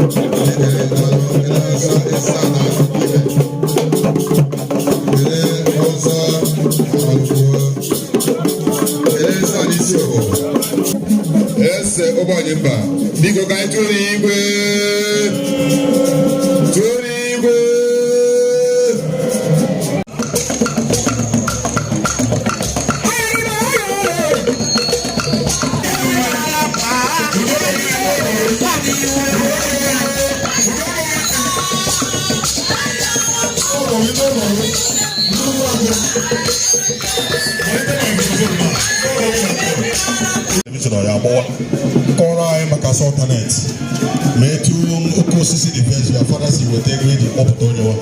Ekele, daalụ. Ekele ọzọ ịsa na ibe. Ekele ọzọ amalụkwuo. Ekele ịsa n'isi obodo. Ese ụbọchị mba. Biko, ka anyị tụrụ igwe. Tụrụ igwe. Ya agbawa kọrọ anyị maka sultanate, ma etu oke osisi dị vezi ya fada si weta ego eji kpọpụta onye wa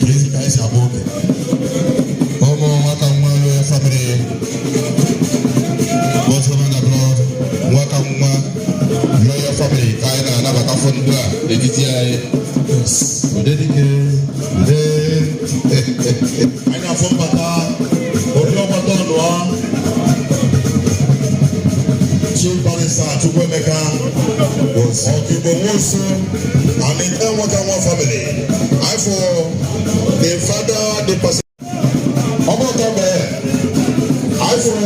ka ezi ka anyị si agba oge. Ụmụ nwata nwa royal family, both home and abroad, nwata nwa royal family, ka anyị na-anabata fọ ndụ a n'etiti anyị. Ude dike, ude. Anyị na-afọ mbata obi ọgbata ọnụa Chief Barrister Chukwuemeka Ọkigbo Nwosu and the entire nwata nwa family. I for the father, the person ọgbọtọ bẹ́ẹ̀. I for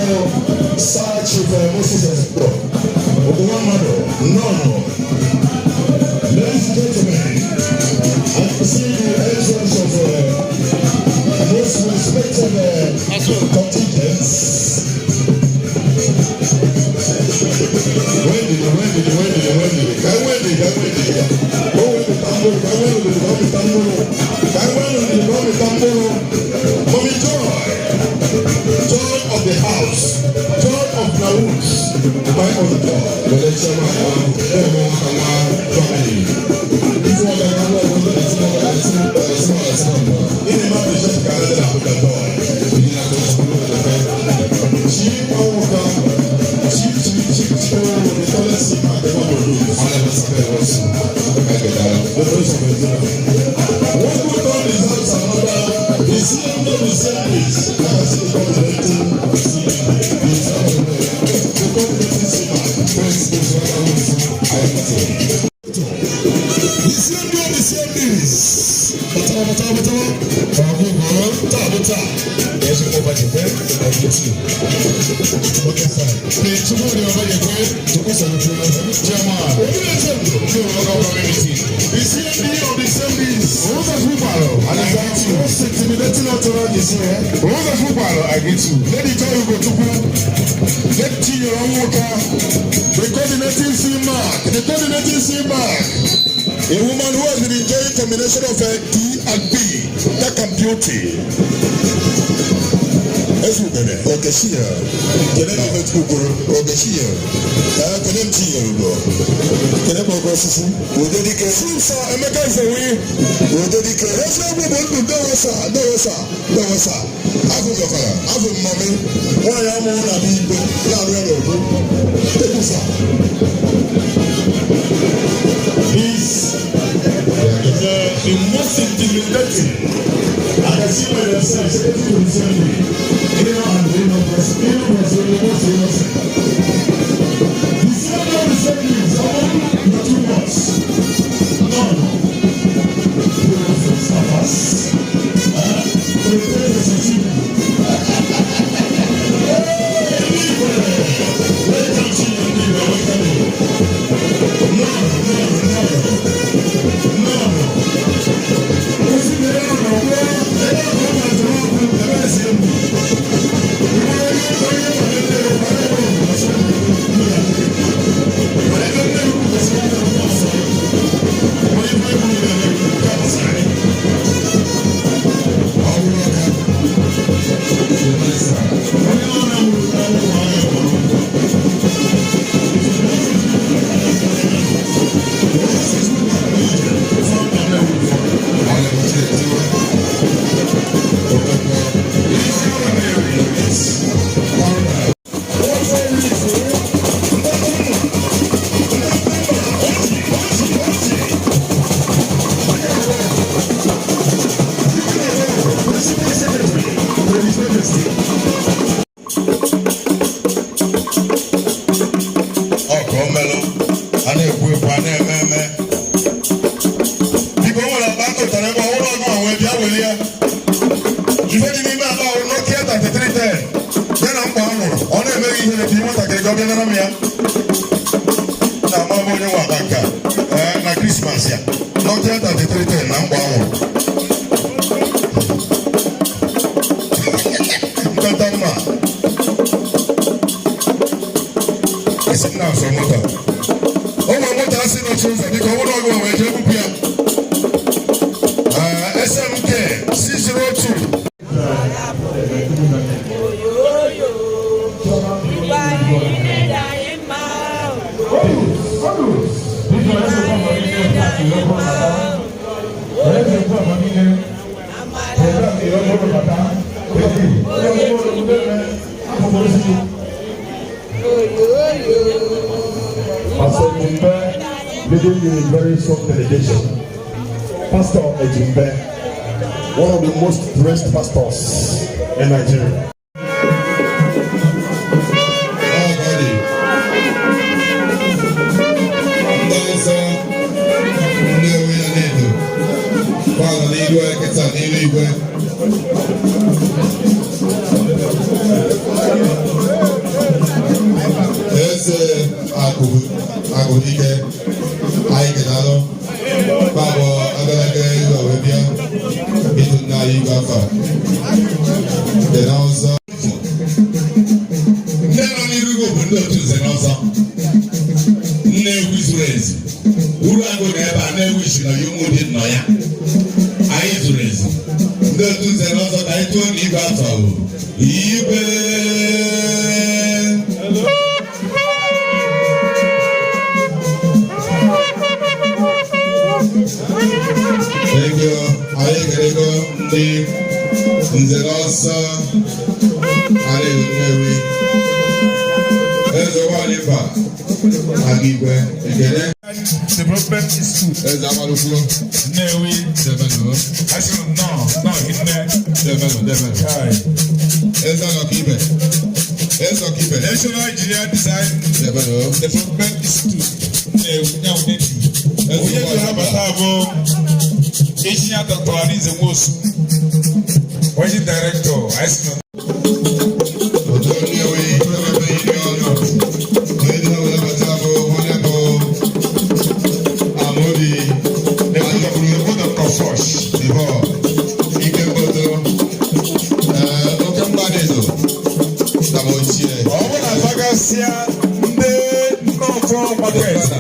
Sir Chief Moses Ezekwo Ogunwamadu Nnọọ. Ladies and gentlemen, I can see the entrance of most respected contingents. Wendy, Wendy, Wendy, Wendy, ka Wendy, ka Wendy, o Wendy tambolo, ka Wendy, ka Wendy tambolo, ka Wendy, ka Wendy tambolo. Mommy Joy, joy of the house, joy of Naus, my own joy. Wele chairman ụmụ nwata nwa family. Ife ọga na nwa ọgwụ na esi ọga na esi Esi ọga esi ọga. Ị na-eme appreciate ka anyị na Abuja joy. Ndị na-atụ Chief Onwuka, Chief, Chief, Chief, Chief, the tallest seaman ever produced. Honorable Sapele Nwosu. Ekele. The voice of Nigeria. One good turn deserves another. The CMD of the CMDs. I can see the coordinating CMD. The coordinating CMD. Prince Israel Nwosu, IMT. The CMD of the CMDs. Batawa, batawa, batawa. Ọgwụgwọ. Taa bụ taa. Ezi Ọbajekwe, I greet you. Okay, sir. The Chukwudi Ọbajekwe, Chukwu Solution, Chairman. Ndị Local Community. The CMD of the CMDs. And I greet you. Most intimidating entourage is here. I greet you. Lady Joy Ugochukwu, Lady Chinyere Onwuka, the coordinating C-Mark, the coordinating C-Mark, a woman who has been enjoying combination of D and B, dark and beauty. Ezubere. Okechinyere. Kele m ife Chukwu kwuru. Okechinyere. Ee, kele m Chinyere ugo. Kele m oke osisi. Udo dike. Sir Emeka Ifewi. Udo dike. Eziokwu bụ ndụ, ndewo sir, ndewo sir, ndewo sir. Afọ jọkọrọ. Afọ mmọmị. Nwaanyị amụrụ na be igwe na-arụ ya n'obu. Thank you, sir. This is the most intimidating. I can see by themselves, secretary to the assembly. You know, and they know, you know, the most innocent. The assembly of the assembly is among the too much. No, no. Beautiful staffers. Prepare to succeed. Hey, Igwe! Welcome to you, Igwe. Welcome you. No, no, no. No. Osi mere ọnọ gwọ, ebe ọ na-atụrụ ọkụ, ebe esi egwu. Onye onye onye onye onye onye ebe mmiri kwesịrị ịdị ọsọ. Onye ife egwu na-eme nke a gbasara gị. Ee, na Christmas ya Nokia 3310 na mgba anwụrụ ntata mma esi nna asọ moto. O nwere moto asị nọchi ụzọ, dịka ọ bụrụ ọgụ wee jee bupụ ya. Ee, SMK 602. Oyoyo, igwe anyị na-ede anyị mma. Igwe anyị na-ede anyị mma. Amara. Ogechi. Oyoyo. Pastor Ejimbe leading the very strong delegation. Pastor Ejimbe, one of the most dressed pastors in Nigeria. Ọ dị. Ndị ọzọ Nnewi ya na-edo gbala n'ilu anyị kịta n'ilu igwe. Eze Akụdike, anyị kedalụ babụ agalaga ịlọ wee bịa ịtụ nna anyị igwe afọ dị n'ọzọ. Ndị nọ n'iru gị bụ ndị otu nze na ọzọ Nnewi zuru ezu. Uru agụ na ebe a na-ewu isi na ya ụmụ dị nọ ya. Anyị zuru ezu, ndị otu nze na ọzọ, ka anyị tụọ na igwe afọ bụ igwe. Thank you. Anyị kelego ndị nze na ọzọ anyị Nnewi. Eze nwanyị mba Agigwe, ekele. Development Institute. Eze Amalukwu. Nnewi. Debenụ. Asịrị nnọọ, nnọọ hinne. Debenụ, debenụ. Kai. Eze Ọkaibe, Eze Ọkaibe. National Engineer Design Debenụ. Development Institute Nnewi, nyanwụ Nnewi. Onye ji ha bata bụ Engineer Dr. Arinze Nwosu, Managing Director, anyị sị na Otu Nnewi Development Union, onye dị ha were bata bụ onye bụ Amobi. Ekwu Dr. Fosh. Ibo Ike Mbodo, oke mgbadizo na ochie. Ọ bụrụ na fagasịa ndị nnọfọ market,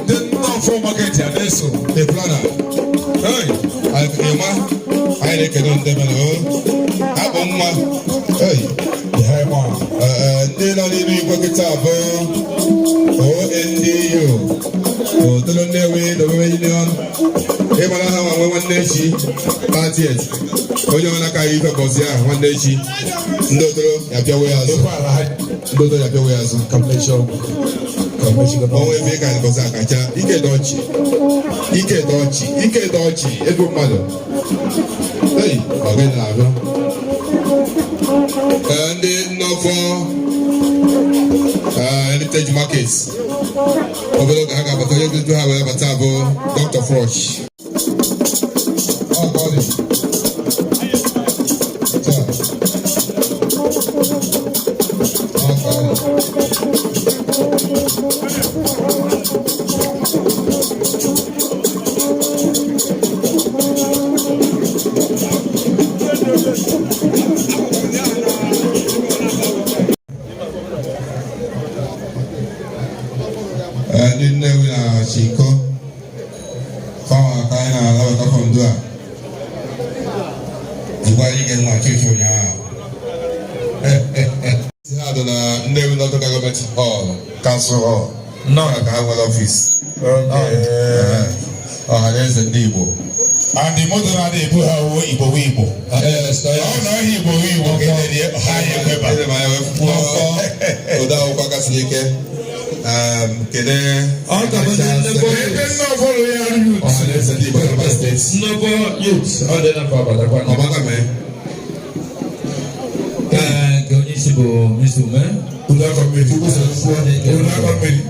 ndị nnọfọ market a na-eso. The planner. Hey. Ịma anyị na-ekele ndị mere o abụ nwa. Hey. The high man. Ndị nọ n'ime igwe kịta bụ ONDU, Otolo Nnewi Development Union. Ịmara ha nwa nwe nwanne echi 30th, onye ọbụla ka ife mbọsị ahụ nwanne echi, ndị Otolo ya pịawe ya azụ. Ekwe ala ha. Ndị Otolo ya pịawe ya azụ. Ọnwa ebe ka mbọsị akacha ike dị ọchị, ike dị ọchị, ike dị ọchị, ego mmadụ. Ei, ọ gịnị na-abịa? Ee, ndị nnọfọ Heritage Market, obere oge ha ga-abata. Onye ndu ha wee bata bụ Dr. Frosh. Ọ ka ọ dị. Taa. Ọ ka ọ dị. Ee, ndị Nnewi na Chiko fawa ka anyị na-anabata fọndụ a jikwa ike nwa chichi ụnyaahụ. Ha dị na Nnewi Local Government Hall, Council Hall. Nnọọ. Ka ha nwere office Ọhaneze Ndị Igbo. And the moto na-adị ebu ha wo Igbo wo Igbo. Ọ na ọhịa Igbo wo Igbo ka edere ha ya ekweba. Ele m anya wee fụkwuo ode akwụkwọ kasiri ike. Kedu Ebe nnọọ Royal Youth. Ọhaneze Ndị Igbo Anambra Steeti. Nnukwu youth ọ dị na mba abatakwa. Ọgbaka mee. Ee, nke onye isi bụ Mr. Ume. Unu akọ mmiri. Unu akọ mmiri.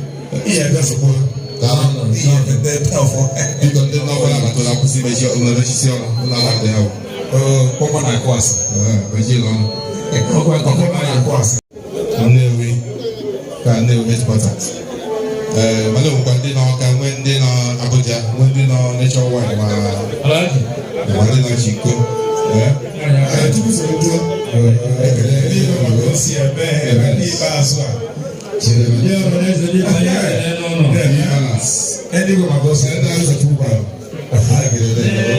Ihe abịa sokwu ha. Daalụ. Ihe ndị ọfọ. Biko, ndị nnọọ abatala, kwụsị imechi ụlọ, mechisi ọnụ ụlọ ahụ dị ahụ. Kpọmọ na-akụ asị. Mechie ụlọ ọnụ. Ọkwa nke Kpọmọ na-akụ asị. Nnewi ka Nnewi headquarters. Ee, mana onwekwa ndị nọ Ọka, nwee ndị nọ Abuja, nwee ndị nọ Nature Wine, ma Alhaji. ma ndị nọ Chiko. Ee. Ee, Chukwu soro duo. Ekele Ndị Igbo maka o si eme eme ndị ikpeazụ a. Ndị ọhaneze ndị anyị ekele n'ụlọ. Ndị Igbo maka o si eme. Ndị ụzọ Chukwu gwara. Anyị kelele.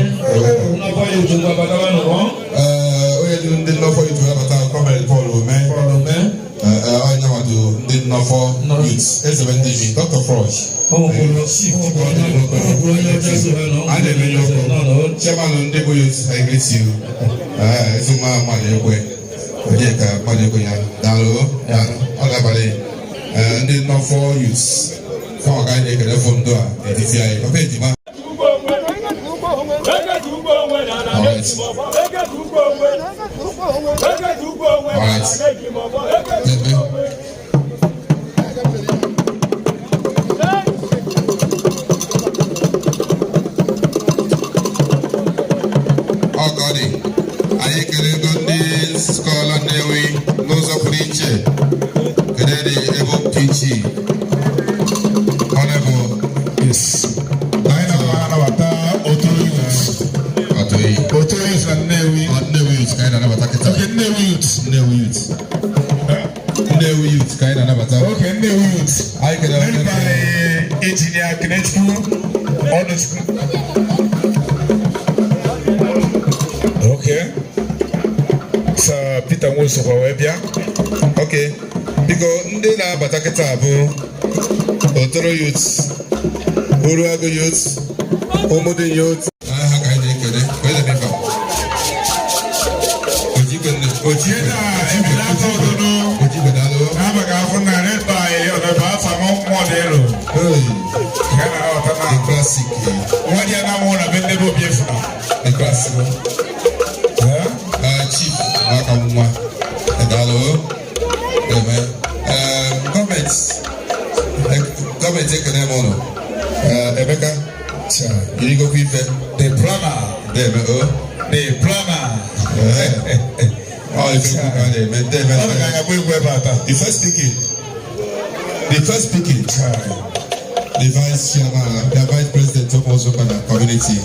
Nnọkọ ya otu ngwa bataba n'ụwa. Ee, onye du ndị nnọfọ youth wee bata, Comrade Paul Ome. Paul Ome. Onye nyawadụ ndị nnọfọ youth, ezebe ndị imi, Dr. Frosh. O nwekwuru onye ọcha so ha na A na-emenye ọkụ. Chairman ndị bụ youth, I greet you. Ee, ezi nwa mmadụ ekwe. Onye ka mmadụ ekwe ya. Daalụ, daalụ. Ọ ga-abalị. Ee, ndị nnọfọ youth. Fọm ka anyị na-ekele fụ ndụ a n'etiti anyị. Papa ejima. Alright. Alright. Ebe. Ọ ka ọ dị, anyị ekele ego ndị scholar Nnewi n'ụzọ pụrụ iche. Kedu dị ebe PG Honorable? Yes. Anyị na-anabata Otoro Youth. Ọtọyi. Otoro Youth na Nnewi. Ọ Nnewi Youth ka anyị na-anabata kịta. Okay, Nnewi Youth. Nnewi Youth, Nnewi Youth ka anyị na-anabata. Okay, Nnewi Youth. Anyị kelere Led by Engineer Kenechukwu Ọnụchukwu. Okay. Sir Peter Nwosokwa wee bịa. Ok, biko, ndị na-abata kịta bụ Otoro Youth, Uruagụ Youth, Ụmụdị Youth. Ha ka anyị na-ekele. Onye na-eme ife a? Ojikwe Ojikwe. Ihe na-emelata ọdụnụ. Ojikwe, daalụ. N'abaghị afọ na led by Ọnọdụ Afam Mmụọdịelu. Hey, Ka a na-aghọta na the classic. nwa dị ya na mụ na be ndị bụ obi efuna. The classic. Chief nwaka nwa, daalụ. Eme gọọmenti, ekene m ụnụ. Emeka irigokwa ife. The planner. Deme o. The planner. Ọ ife ka a na-eme, deme. Ọ dị ka anyị agba egwu ebe a taa. The first speaking, the first speaking, the vice chairman, the vice president of Ozokana community.